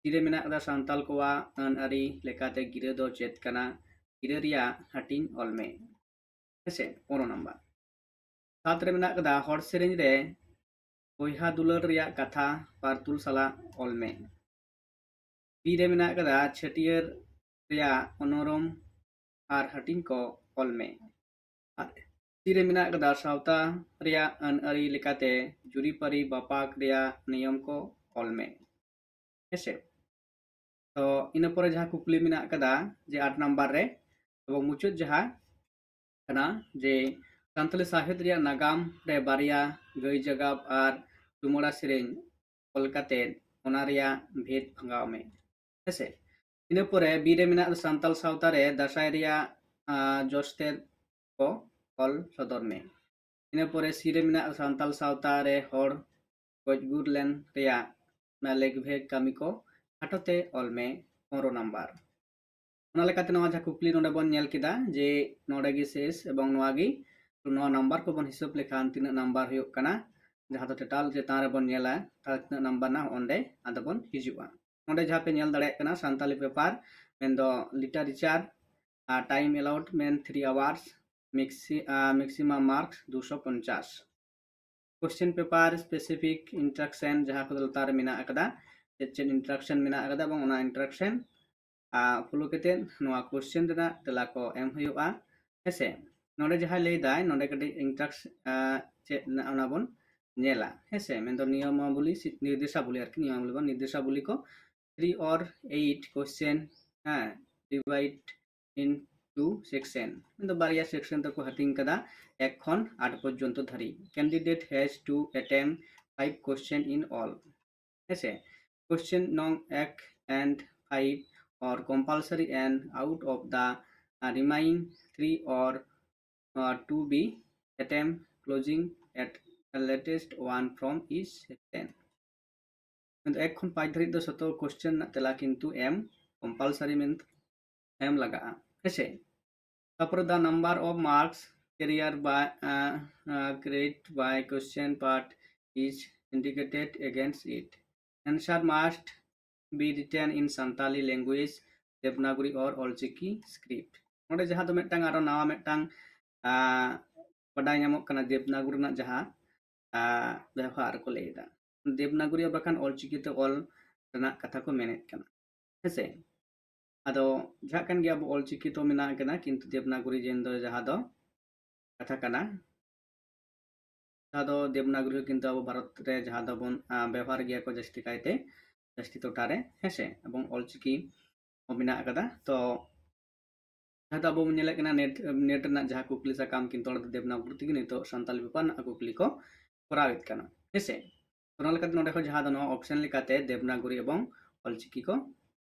ᱰᱤ ᱨᱮ ᱢᱮᱱᱟᱜ ᱟᱠᱟᱫᱟ ᱥᱟᱱᱛᱟᱞ ᱠᱚᱣᱟᱜ ᱟᱹᱱ ᱟᱹᱨᱤ ᱞᱮᱠᱟᱛᱮ ᱜᱤᱨᱟᱹ ᱫᱚ ᱪᱮᱫ ᱠᱟᱱᱟ? ᱜᱤᱨᱟᱹ ᱨᱮᱭᱟᱜ ᱦᱟᱹᱴᱤᱧ ᱚᱞ ᱢᱮ᱾ ᱦᱮᱸᱥᱮ, ᱯᱚᱱᱨᱚ ᱱᱟᱢᱵᱟᱨ᱾ ᱥᱟᱛ ᱨᱮ ᱢᱮᱱᱟᱜ ᱟᱠᱟᱫᱟ ᱦᱚᱲ ᱥᱮᱨᱮᱧ ᱨᱮ ᱵᱚᱭᱦᱟ ᱫᱩᱞᱟᱹᱲ ᱨᱮᱭᱟᱜ ᱠᱟᱛᱷᱟ ᱯᱟᱨᱛᱩᱞ ᱥᱟᱞᱟᱜ ᱚᱞ ᱢᱮ᱾ ᱵᱤ ᱨᱮ ᱢᱮᱱᱟᱜ ᱟᱠᱟᱫᱟ ᱪᱷᱟᱹᱴᱭᱟᱹᱨ ᱨᱮᱭᱟᱜ ᱚᱱᱚᱨᱚᱢ ᱟᱨ ᱦᱟᱹᱴᱤᱧ ᱠᱚ ᱚᱞ ᱢᱮ᱾ ᱟᱨ ᱥᱤ ᱨᱮ ᱢᱮᱱᱟᱜ ᱟᱠᱟᱫᱟ ᱥᱟᱶᱛᱟ ᱨᱮᱭᱟᱜ ᱟᱹᱱ ᱟᱹᱨᱤ ᱞᱮᱠᱟᱛᱮ ᱡᱩᱨᱤᱯᱟᱹᱨᱤ ᱵᱟᱯᱟᱠ ᱨᱮᱭᱟᱜ ᱱᱤᱭᱚᱢ ᱠᱚ ᱚᱞ ᱢᱮ᱾ ᱦᱮᱸᱥᱮ? ᱛᱚ ᱤᱱᱟᱹ ᱯᱚᱨᱮ ᱡᱟᱦᱟᱸ ᱠᱩᱠᱞᱤ ᱢᱮᱱᱟᱜ ᱟᱠᱟᱫᱟ ᱡᱮ ᱟᱴ ᱱᱟᱢᱵᱟᱨ ᱨᱮ, ᱮᱵᱚᱝ ᱢᱩᱪᱟᱹᱫ ᱡᱟᱦᱟᱸ ᱠᱟᱱᱟ ᱡᱮ ᱥᱟᱱᱛᱟᱞᱤ ᱥᱟᱶᱦᱮᱫ ᱨᱮᱭᱟᱜ ᱱᱟᱜᱟᱢ ᱨᱮ ᱵᱟᱨᱭᱟ ᱜᱟᱹᱭ ᱡᱟᱜᱟᱵ ᱟᱨ ᱪᱩᱢᱟᱹᱲᱟ ᱥᱮᱨᱮᱧ ᱚᱞ ᱠᱟᱛᱮ ᱚᱱᱟ ᱨᱮᱭᱟᱜ ᱵᱷᱮᱫ ᱵᱷᱟᱸᱜᱟᱣ ᱢᱮ᱾ ᱦᱮᱸᱥᱮ? ᱤᱱᱟᱹ ᱯᱚᱨᱮ ᱵᱤ ᱨᱮ ᱢᱮᱱᱟᱜ ᱥᱟᱱᱛᱟᱞ ᱥᱟᱶᱛᱟ ᱨᱮ ᱫᱟᱸᱥᱟᱭ ᱨᱮᱭᱟᱜ ᱡᱚᱥ ᱛᱮᱫ ᱠᱚ ᱚᱞ ᱥᱚᱫᱚᱨ ᱢᱮ᱾ ᱤᱱᱟᱹ ᱯᱚᱨᱮ ᱥᱤ ᱨᱮ ᱢᱮᱱᱟᱜ ᱥᱟᱱᱛᱟᱞ ᱥᱟᱶᱛᱟ ᱨᱮ ᱦᱚᱲ ᱜᱚᱡ ᱜᱩᱨ ᱞᱮᱱ ᱨᱮᱭᱟᱜ ᱚᱱᱟ ᱞᱮᱠ ᱵᱷᱮᱫ ᱠᱟᱹᱢᱤ ᱠᱚ ᱠᱷᱟᱴᱚ ᱛᱮ ᱚᱞ ᱢᱮ, ᱯᱚᱱᱨᱚ ᱱᱟᱢᱵᱟᱨ᱾ ᱚᱱᱟ ᱞᱮᱠᱟᱛᱮ ᱱᱚᱣᱟ ᱡᱟᱦᱟᱸ ᱠᱩᱠᱞᱤ ᱱᱚᱰᱮ ᱵᱚᱱ ᱧᱮᱞ ᱠᱮᱫᱟ ᱡᱮ ᱱᱚᱰᱮ ᱜᱮ ᱥᱮᱥ ᱮᱵᱚᱝ ᱱᱚᱣᱟ ᱜᱮ, ᱱᱚᱣᱟ ᱱᱟᱢᱵᱟᱨ ᱠᱚᱵᱚᱱ ᱦᱤᱥᱟᱹᱵ ᱞᱮᱠᱷᱟᱱ ᱛᱤᱱᱟᱹᱜ ᱱᱟᱢᱵᱟᱨ ᱦᱩᱭᱩᱜ ᱠᱟᱱᱟ, ᱡᱟᱦᱟᱸ ᱫᱚ ᱴᱳᱴᱟᱞ ᱪᱮᱛᱟᱱ ᱨᱮᱵᱚᱱ ᱧᱮᱞᱟ, ᱛᱟᱦᱞᱮ ᱛᱤᱱᱟᱹᱜ ᱱᱟᱢᱵᱟᱨ ᱨᱮᱱᱟᱜ ᱚᱸᱰᱮ ᱟᱫᱚ ᱵᱚᱱ ᱦᱤᱡᱩᱜᱼᱟ᱾ ᱱᱚᱰᱮ ᱡᱟᱦᱟᱸ ᱯᱮ ᱧᱮᱞ ᱫᱟᱲᱮᱭᱟᱜ ᱠᱟᱱᱟ ᱥᱟᱱᱛᱟᱞᱤ ᱯᱮᱯᱟᱨ, ᱢᱮᱱᱫᱚ literature, time allotment three hours, maxi- maximum marks ᱫᱩᱥᱚ ᱯᱚᱧᱪᱟᱥ᱾ Question paper specific instruction ᱡᱟᱦᱟᱸ ᱠᱚᱫᱚ ᱞᱟᱛᱟᱨ ᱨᱮ ᱢᱮᱱᱟᱜ ᱟᱠᱟᱫᱟ, ᱪᱮᱫ ᱪᱮᱫ instruction ᱢᱮᱱᱟᱜ ᱟᱠᱟᱫᱟ ᱮᱵᱚᱝ ᱚᱱᱟ instruction follow ᱠᱟᱛᱮ ᱱᱚᱣᱟ question ᱨᱮᱱᱟᱜ ᱛᱮᱞᱟ ᱠᱚ ᱮᱢ ᱦᱩᱭᱩᱜᱼᱟ᱾ ᱦᱮᱸᱥᱮ, ᱱᱚᱰᱮ ᱡᱟᱦᱟᱸᱭ ᱞᱟᱹᱭ ᱫᱟᱭ, ᱱᱚᱰᱮ ᱠᱟᱹᱴᱤᱡ instruction ᱪᱮᱫ ᱢᱮᱱᱟᱜᱼᱟ ᱚᱱᱟ ᱵᱚᱱ ᱧᱮᱞᱟ᱾ ᱦᱮᱸᱥᱮ, ᱢᱮᱱᱫᱚ ᱱᱤᱭᱚᱢᱟᱵᱚᱞᱤ ᱥᱮ ᱱᱤᱨᱫᱮᱥᱟᱵᱚᱞᱤ, ᱟᱨᱠᱤ ᱱᱤᱭᱚᱢᱟᱵᱚᱞᱤ ᱵᱟᱝ, ᱱᱤᱨᱫᱮᱥᱟᱵᱚᱞᱤ ᱠᱚ three or eight question, ᱦᱮᱸ, divide into section, ᱢᱮᱱᱫᱚ ᱵᱟᱨᱭᱟ section ᱛᱮᱠᱚ ᱦᱟᱹᱴᱤᱧ ᱠᱟᱫᱟ, ᱮᱠ ᱠᱷᱚᱱ ᱟᱴ ᱯᱚᱨᱡᱚᱱᱛᱚ ᱫᱷᱟᱹᱨᱤᱡ᱾ Candidate has to attempt five question in all. ᱦᱮᱸᱥᱮ, question ᱱᱚᱝ ᱮᱠ and five are compulsory and out of the remaining three or to be attempt closing at latest one from each section. ᱢᱮᱱᱫᱚ ᱮᱠ ᱠᱷᱚᱱ ᱯᱟᱸᱪ ᱫᱷᱟᱹᱨᱤᱡ ᱫᱚ ᱡᱚᱛᱚ question ᱨᱮᱱᱟᱜ ᱛᱮᱞᱟ ᱠᱤᱱᱛᱩ ᱮᱢ compulsory ᱢᱮᱱ ᱮᱢ ᱞᱟᱜᱟᱜᱼᱟ᱾ ᱦᱮᱸᱥᱮ, ᱛᱟᱨᱯᱚᱨᱮ the number of marks carried by, carried by question part is indicated against it. Answer must be written in Santali language, Devanagari or Olchiki script. ᱱᱚᱰᱮ ᱡᱟᱦᱟᱸ ᱫᱚ ᱢᱤᱫᱴᱟᱝ ᱟᱨᱚ ᱱᱟᱣᱟ ᱢᱤᱫᱴᱟᱝ ᱵᱟᱰᱟᱭ ᱧᱟᱢᱚᱜ ᱠᱟᱱᱟ, ᱫᱮᱵᱽᱱᱟᱜᱚᱨᱤ ᱨᱮᱱᱟᱜ ᱡᱟᱦᱟᱸ ᱵᱮᱣᱦᱟᱨ ᱠᱚ ᱞᱟᱹᱭ ᱮᱫᱟ, ᱫᱮᱵᱽᱱᱟᱜᱚᱨᱤ ᱵᱟᱠᱷᱟᱱ ᱚᱞᱪᱤᱠᱤ ᱛᱮ ᱚᱞ ᱨᱮᱱᱟᱜ ᱠᱟᱛᱷᱟ ᱠᱚ ᱢᱮᱱᱮᱫ ᱠᱟᱱᱟ᱾ ᱦᱮᱸᱥᱮ, ᱟᱫᱚ ᱡᱟᱦᱟᱸ ᱠᱟᱱ ᱜᱮ ᱟᱵᱚ ᱚᱞᱪᱤᱠᱤ ᱛᱚ ᱢᱮᱱᱟᱜ ᱠᱟᱫᱟ, ᱠᱤᱱᱛᱩ ᱫᱮᱵᱽᱱᱟᱜᱚᱨᱤ ᱡᱮᱱ ᱫᱚ ᱡᱟᱦᱟᱸ ᱫᱚ ᱠᱟᱛᱷᱟ ᱠᱟᱱᱟ, ᱡᱟᱦᱟᱸ ᱫᱚ ᱫᱮᱵᱽᱱᱟᱜᱚᱨᱤ ᱦᱚᱸ ᱠᱤᱱᱛᱩ ᱟᱵᱚ ᱵᱷᱟᱨᱚᱛ ᱨᱮ ᱡᱟᱦᱟᱸ ᱫᱚᱵᱚᱱ ᱵᱮᱣᱦᱟᱨ ᱜᱮᱭᱟ ᱠᱚ ᱡᱟᱹᱥᱛᱤ ᱠᱟᱭᱛᱮ, ᱡᱟᱹᱥᱛᱤ ᱴᱚᱴᱷᱟ ᱨᱮ, ᱦᱮᱸᱥᱮ, ᱮᱵᱚᱝ ᱚᱞᱪᱤᱠᱤ ᱦᱚᱸ ᱢᱮᱱᱟᱜ ᱟᱠᱟᱫᱟ᱾ ᱛᱚ ᱡᱟᱦᱟᱸ ᱫᱚ ᱟᱵᱚ ᱵᱚᱱ ᱧᱮᱞᱮᱫ ᱠᱟᱱᱟ ᱱᱮᱴ, ᱱᱮᱴ ᱨᱮᱱᱟᱜ ᱡᱟᱦᱟᱸ ᱠᱩᱠᱞᱤ ᱥᱟᱠᱟᱢ ᱠᱤᱱᱛᱩ ᱚᱸᱰᱮ ᱫᱚ ᱫᱮᱵᱽᱱᱟᱜᱚᱨᱤ ᱛᱮᱜᱮ ᱱᱤᱛᱚᱜ ᱥᱟᱱᱛᱟᱞᱤ ᱯᱮᱯᱟᱨ ᱨᱮᱱᱟᱜ ᱠᱩᱠᱞᱤ ᱠᱚ ᱠᱚᱨᱟᱣᱮᱫ ᱠᱟᱱᱟ, ᱦᱮᱸᱥᱮ᱾ ᱚᱱᱟ ᱞᱮᱠᱟᱛᱮ ᱱᱚᱰᱮ ᱠᱷᱚᱱ ᱡᱟᱦᱟᱸ ᱫᱚ ᱱᱚᱣᱟ ᱚᱯᱥᱮᱱ ᱞᱮᱠᱟᱛᱮ ᱫᱮᱵᱽᱱᱟᱜᱚᱨᱤ ᱮᱵᱚᱝ ᱚᱞᱪᱤᱠᱤ ᱠᱚ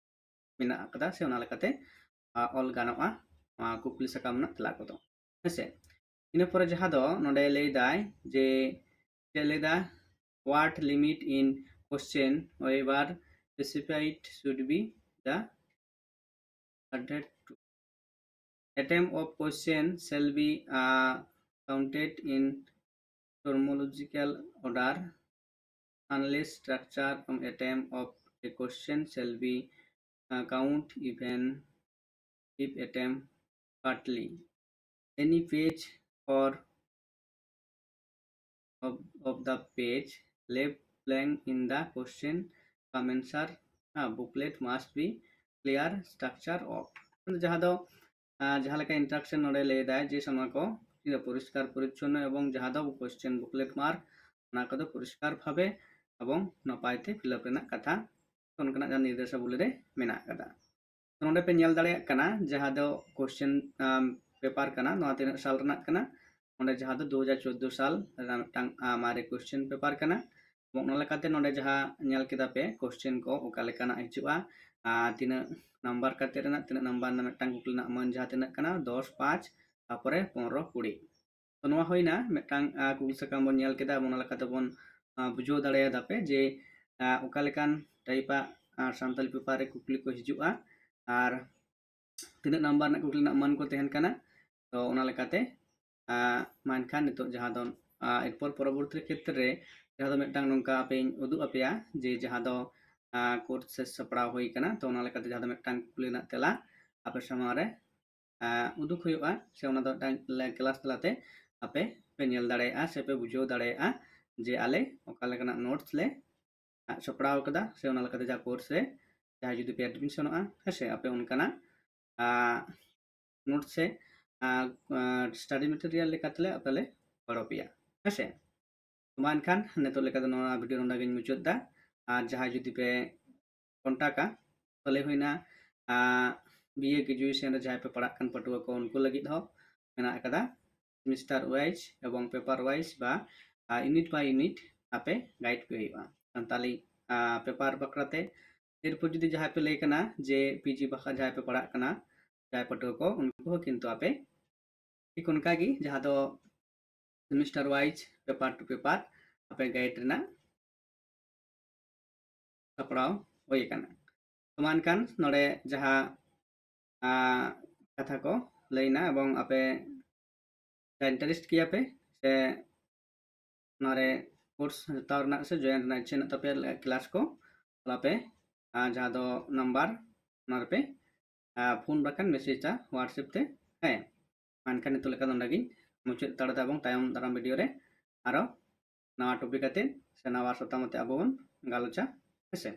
ᱢᱮᱱᱟᱜ ᱟᱠᱟᱫᱟ, ᱥᱮ ᱚᱱᱟ ᱞᱮᱠᱟᱛᱮ ᱚᱞ ᱜᱟᱱᱚᱜᱼᱟ ᱱᱚᱣᱟ ᱠᱩᱠᱞᱤ ᱥᱟᱠᱟᱢ ᱨᱮᱱᱟᱜ ᱛᱮᱞᱟ ᱠᱚᱫᱚ, ᱦᱮᱸᱥᱮ᱾ ᱤᱱᱟᱹ ᱯᱚᱨᱮ ᱡᱟᱦᱟᱸ ᱫᱚ ᱱᱚᱰᱮ ᱞᱟᱹᱭ ᱫᱟᱭ ᱡᱮ, ᱪᱮᱫ ᱞᱟᱹᱭ ᱫᱟ, word limit in question, however, specified should be the added to. Attempt of question shall be uh, counted in chronological order unless structure of attempt of a question shall be uh, count even if attempt partly. Any page or of, of the page left blank in the question cum answer uh, booklet must be clear structure of. ᱡᱟᱦᱟᱸ ᱫᱚ ᱟᱨ ᱡᱟᱦᱟᱸ ᱞᱮᱠᱟ instruction ᱱᱚᱰᱮ ᱞᱟᱹᱭᱫᱟᱭ ᱡᱮ ᱥᱟᱱᱟᱢ ᱠᱚ ᱯᱚᱨᱤᱥᱠᱟᱨ ᱯᱚᱨᱤᱪᱷᱚᱱᱱᱚ ᱮᱵᱚᱝ ᱡᱟᱦᱟᱸ ᱫᱚ question booklet ᱢᱟᱨ ᱚᱱᱟ ᱠᱚᱫᱚ ᱯᱚᱨᱤᱥᱠᱟᱨ ᱵᱷᱟᱵᱮ ᱮᱵᱚᱝ ᱱᱟᱯᱟᱭ ᱛᱮ fill up ᱨᱮᱱᱟᱜ ᱠᱟᱛᱷᱟ ᱚᱱᱠᱟᱱᱟᱜ ᱡᱟᱦᱟᱸ ᱱᱤᱨᱫᱮᱥᱟᱵᱚᱞᱤ ᱨᱮ ᱢᱮᱱᱟᱜ ᱟᱠᱟᱫᱟ᱾ ᱛᱚ ᱱᱚᱰᱮ ᱯᱮ ᱧᱮᱞ ᱫᱟᱲᱮᱭᱟᱜ ᱠᱟᱱᱟ ᱡᱟᱦᱟᱸ ᱫᱚ question paper ᱠᱟᱱᱟ, ᱱᱚᱣᱟ ᱛᱤᱱᱟᱹᱜ ᱥᱟᱞ ᱨᱮᱱᱟᱜ ᱠᱟᱱᱟ, ᱚᱸᱰᱮ ᱡᱟᱦᱟᱸ ᱫᱚ ᱫᱩ ᱦᱟᱡᱟᱨ ᱪᱳᱫᱽᱫᱳ ᱥᱟᱞ ᱨᱮᱱᱟᱜ ᱢᱤᱫᱴᱟᱝ ᱢᱟᱨᱮ question paper ᱠᱟᱱᱟ᱾ ᱮᱵᱚᱝ ᱚᱱᱟ ᱞᱮᱠᱟᱛᱮ ᱱᱚᱰᱮ ᱡᱟᱦᱟᱸ ᱧᱮᱞ ᱠᱮᱫᱟ ᱯᱮ question ᱠᱚ ᱚᱠᱟ ᱞᱮᱠᱟᱱᱟᱜ ᱦᱤᱡᱩᱜᱼᱟ, ᱟᱨ ᱛᱤᱱᱟᱹᱜ ᱱᱟᱢᱵᱟᱨ ᱠᱟᱛᱮ ᱨᱮᱱᱟᱜ ᱛᱤᱱᱟᱹᱜ ᱱᱟᱢᱵᱟᱨ ᱨᱮᱱᱟᱜ ᱢᱤᱫᱴᱟᱝ ᱠᱩᱠᱞᱤ ᱨᱮᱱᱟᱜ ᱢᱟᱹᱱ ᱡᱟᱦᱟᱸ ᱛᱤᱱᱟᱹᱜ ᱠᱟᱱᱟ ᱫᱚᱥ, ᱯᱟᱸᱪ, ᱛᱟᱨᱯᱚᱨᱮ ᱯᱚᱱᱨᱚ, ᱠᱩᱲᱤ᱾ ᱛᱚ ᱱᱚᱣᱟ ᱦᱩᱭᱱᱟ ᱢᱤᱫᱴᱟᱝ ᱠᱩᱠᱞᱤ ᱥᱟᱠᱟᱢ ᱵᱚᱱ ᱧᱮᱞ ᱠᱮᱫᱟ, ᱚᱱᱟ ᱞᱮᱠᱟᱛᱮ ᱵᱚᱱ ᱵᱩᱡᱷᱟᱹᱣ ᱫᱟᱲᱮᱭᱟᱫᱟ ᱯᱮ ᱡᱮ ᱚᱠᱟ ᱞᱮᱠᱟᱱ type ᱟᱜ ᱥᱟᱱᱛᱟᱲᱤ paper ᱨᱮ ᱠᱩᱠᱞᱤ ᱠᱚ ᱦᱤᱡᱩᱜᱼᱟ ᱟᱨ ᱛᱤᱱᱟᱹᱜ ᱱᱟᱢᱵᱟᱨ ᱨᱮᱱᱟᱜ ᱠᱩᱠᱞᱤ ᱨᱮᱱᱟᱜ ᱢᱟᱹᱱ ᱠᱚ ᱛᱟᱦᱮᱱ ᱠᱟᱱᱟ᱾ ᱛᱚ ᱚᱱᱟ ᱞᱮᱠᱟᱛᱮ ᱢᱟ ᱮᱱᱠᱷᱟᱱ ᱱᱤᱛᱚᱜ ᱡᱟᱦᱟᱸ ᱫᱚ ᱮᱨᱯᱚᱨ ᱯᱚᱨᱚᱵᱚᱨᱛᱤ ᱠᱷᱮᱛᱨᱮ ᱨᱮ ᱡᱟᱦᱟᱸ ᱫᱚ ᱢᱤᱫᱴᱟᱝ ᱱᱚᱝᱠᱟ ᱟᱯᱮᱧ ᱩᱫᱩᱜ ᱟᱯᱮᱭᱟ ᱡᱮ ᱡᱟᱦᱟᱸ ᱫᱚ course ᱥᱮ ᱥᱟᱯᱲᱟᱣ ᱦᱩᱭ ᱠᱟᱱᱟ᱾ ᱛᱚ ᱚᱱᱟ ᱞᱮᱠᱟᱛᱮ ᱡᱟᱦᱟᱸ ᱫᱚ ᱢᱤᱫᱴᱟᱝ ᱠᱩᱠᱞᱤ ᱨᱮᱱᱟᱜ ᱛᱮᱞᱟ ᱟᱯᱮ ᱥᱟᱢᱟᱝ ᱨᱮ ᱩᱫᱩᱜ ᱦᱩᱭᱩᱜᱼᱟ, ᱥᱮ ᱚᱱᱟ ᱫᱚ ᱢᱤᱫᱴᱟᱝ class ᱛᱟᱞᱟᱛᱮ ᱟᱯᱮ ᱯᱮ ᱧᱮᱞ ᱫᱟᱲᱮᱭᱟᱜᱼᱟ ᱥᱮ ᱯᱮ ᱵᱩᱡᱷᱟᱹᱣ ᱫᱟᱲᱮᱭᱟᱜᱼᱟ ᱡᱮ ᱟᱞᱮ ᱚᱠᱟ ᱞᱮᱠᱟᱱᱟᱜ notes ᱞᱮ ᱥᱟᱯᱲᱟᱣ ᱠᱟᱫᱟ, ᱥᱮ ᱚᱱᱟ ᱞᱮᱠᱟᱛᱮ ᱡᱟᱦᱟᱸ course ᱨᱮ ᱡᱟᱦᱟᱸᱭ ᱡᱩᱫᱤ ᱯᱮ admissionᱚᱜᱼᱟ, ᱦᱮᱸ ᱥᱮ, ᱟᱯᱮ ᱚᱱᱠᱟᱱᱟᱜ notes ᱥᱮ study material ᱞᱮᱠᱟᱛᱮᱞᱮ ᱟᱯᱮ ᱞᱮ ᱜᱚᱲᱚ ᱯᱮᱭᱟ, ᱦᱮᱸ ᱥᱮ᱾ ᱢᱟ ᱮᱱᱠᱷᱟᱱ ᱱᱤᱛᱚᱜ ᱞᱮᱠᱟ ᱫᱚ ᱱᱚᱣᱟ video ᱱᱚᱰᱮ ᱜᱤᱧ ᱢᱩᱪᱟᱹᱫ ᱮᱫᱟ᱾ ᱟᱨ ᱡᱟᱦᱟᱸᱭ ᱡᱩᱫᱤ ᱯᱮ contactᱟ, ᱛᱟᱦᱞᱮ ᱦᱩᱭᱱᱟ ᱵᱤ ᱮ graduation ᱨᱮ ᱡᱟᱦᱟᱸᱭ ᱯᱮ ᱯᱟᱲᱦᱟᱜ ᱠᱟᱱ ᱯᱟᱹᱴᱷᱩᱣᱟᱹ ᱠᱚ, ᱩᱱᱠᱩ ᱞᱟᱹᱜᱤᱫ ᱦᱚᱸ ᱢᱮᱱᱟᱜ ᱟᱠᱟᱫᱟ semester wise ᱮᱵᱚᱝ paper wise ᱵᱟ unit by unit ᱟᱯᱮ guide ᱯᱮ ᱦᱩᱭᱩᱜᱼᱟ ᱥᱟᱱᱛᱟᱞᱤ paper ᱵᱟᱠᱷᱨᱟᱛᱮ᱾ ᱮᱨᱯᱚᱨ ᱡᱩᱫᱤ ᱡᱟᱦᱟᱸᱭ ᱯᱮ ᱞᱟᱹᱭ ᱠᱟᱱᱟ ᱡᱮ ᱯᱤ ᱡᱤ ᱵᱟᱠᱷᱨᱟ ᱡᱟᱦᱟᱸᱭ ᱯᱮ ᱯᱟᱲᱦᱟᱜ ᱠᱟᱱᱟ, ᱡᱟᱦᱟᱸᱭ ᱯᱟᱹᱴᱷᱩᱣᱟᱹ ᱠᱚ, ᱩᱱᱠᱩ ᱦᱚᱸ ᱠᱤᱱᱛᱩ ᱟᱯᱮ ᱴᱷᱤᱠ ᱚᱱᱠᱟᱜᱮ ᱡᱟᱦᱟᱸ ᱫᱚ semester wise paper to paper ᱟᱯᱮ ᱜᱟᱭᱤᱰ ᱨᱮᱱᱟᱜ ᱥᱟᱯᱲᱟᱣ ᱦᱩᱭ ᱟᱠᱟᱱᱟ᱾ ᱛᱚ ᱢᱟ ᱮᱱᱠᱷᱟᱱ ᱱᱚᱰᱮ ᱡᱟᱦᱟᱸ ᱟᱸ, ᱠᱟᱛᱷᱟ ᱠᱚ ᱞᱟᱹᱭᱱᱟ ᱮᱵᱚᱝ ᱟᱯᱮ ᱡᱟᱦᱟᱸ ᱤᱱᱴᱟᱨᱮᱥᱴ ᱜᱮᱭᱟ ᱯᱮ ᱥᱮ ᱱᱚᱣᱟ ᱨᱮ ᱠᱳᱨᱥ ᱦᱟᱛᱟᱣ ᱨᱮᱱᱟᱜ ᱥᱮ ᱡᱚᱭᱮᱱ ᱨᱮᱱᱟᱜ ᱤᱪᱪᱷᱟᱹ ᱢᱮᱱᱟᱜ ᱛᱟᱯᱮᱭᱟ ᱠᱞᱟᱥ ᱠᱚ, ᱛᱟᱦᱚᱞᱮ ᱟᱯᱮ ᱟᱸ, ᱡᱟᱦᱟᱸ ᱫᱚ ᱱᱟᱢᱵᱟᱨ ᱱᱚᱣᱟ ᱨᱮᱯᱮ ᱯᱷᱳᱱ ᱵᱟᱠᱷᱟᱱ ᱢᱮᱥᱮᱡᱟ WhatsApp ᱛᱮ᱾ ᱦᱮᱸ, ᱢᱟ ᱮᱱᱠᱷᱟᱱ ᱱᱤᱛᱚᱜ ᱞᱮᱠᱟ ᱱᱚᱰᱮ ᱜᱤᱧ ᱢᱩᱪᱟᱹᱫ ᱦᱟᱛᱟᱲ ᱮᱫᱟ ᱮᱵᱚᱝ ᱛᱟᱭᱚᱢ ᱫᱟᱨᱟᱢ ᱵᱷᱤᱰᱤᱭᱳ ᱨᱮ ᱟᱨᱚ ᱱᱟᱣᱟ ᱴᱚᱯᱤᱠ ᱟᱛᱮ ᱥᱮ ᱱᱟᱣᱟ ᱥᱟᱛᱟᱢ ᱟᱛᱮ ᱟᱵᱚ ᱵᱚᱱ ᱜᱟᱞᱚᱪᱟ᱾ ᱦᱮᱸᱥᱮ,